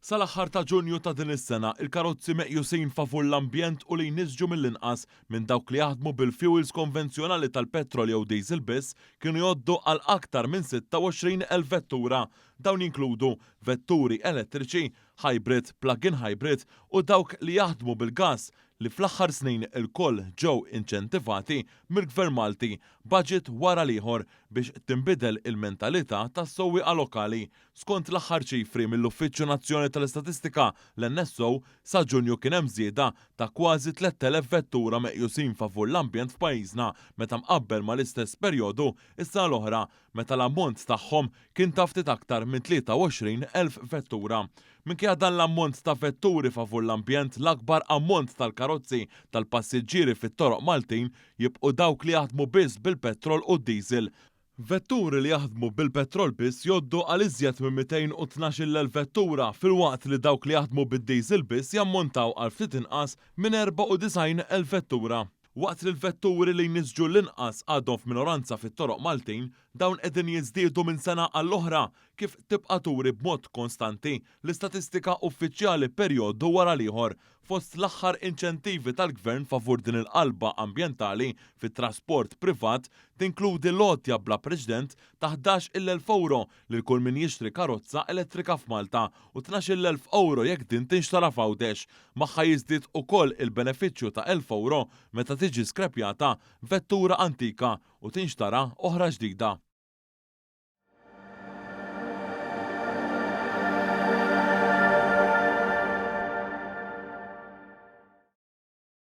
Sal-aħħar ta' Ġunju ta' din is-sena, il-karozzi meqjusin favur l-ambjent u li jniġġsu mill-inqas minn dawk li jaħdmu bil-fuels konvenzjonali tal-petrol jew diesel biss kienu jgħoddu għal aktar minn 26,000 vettura. Dawn jinkludu vetturi elettriċi, hybrid, plug-in hybrid u dawk li jaħdmu bil-gas li fl-aħħar snin ilkoll ġew inċentivati mill-Gvern Malti budget wara l-ieħor biex tinbidel il-mentalità tas-sewwieqa lokali. Skont l-aħħar ċifri mill-Uffiċċju Nazzjonali tal-Istatistika, l-NSO, sa Ġunju kien hemm żieda ta' kważi 3000 vettura meqjusin favur l-ambjent f'pajjiżna meta mqabbel mal-istess perjodu is-sena l-oħra, meta l-ammont tagħhom kien ta' ftit aktar minn 23,000 vettura. Minkejja dan l-ammont ta' vetturi favur l-ambjent, l-akbar ammont tal-karozzi tal-passiġġieri fit-toroq Maltin jibqgħu dawk li jaħdmu biss bil-petrol u d-diesel. Vetturi li jaħdmu bil-petrol biss jgħoddu għal iżjed minn 212,000 vettura, filwaqt li dawk li jaħdmu bid-diesel biss jammontaw għal ftit inqas minn 94,000 vettura. Waqt li l-vetturi li jniġġsu l-inqas għadhom f'minoranza fit-toroq Maltin, dawn qegħdin jiżdiedu minn sena għall-oħra, kif tibqa' turi b'mod konstanti l-istatistika uffiċjali perjodu wara l-ieħor. Fost l-aħħar inċentivi tal-Gvern favur din il-qalba ambjentali fit-trasport privat tinkludi l-għotja bla preċedent ta' 11,000 euro lil kull min jixtri karozza elettrika f'Malta u 12,000 euro jekk din tinxtara f'Għawdex. Magħha jiżdied ukoll il-benefiċċju ta' 1,000 euro meta tiġi skrepjata vettura antika u tinxtara oħra ġdida.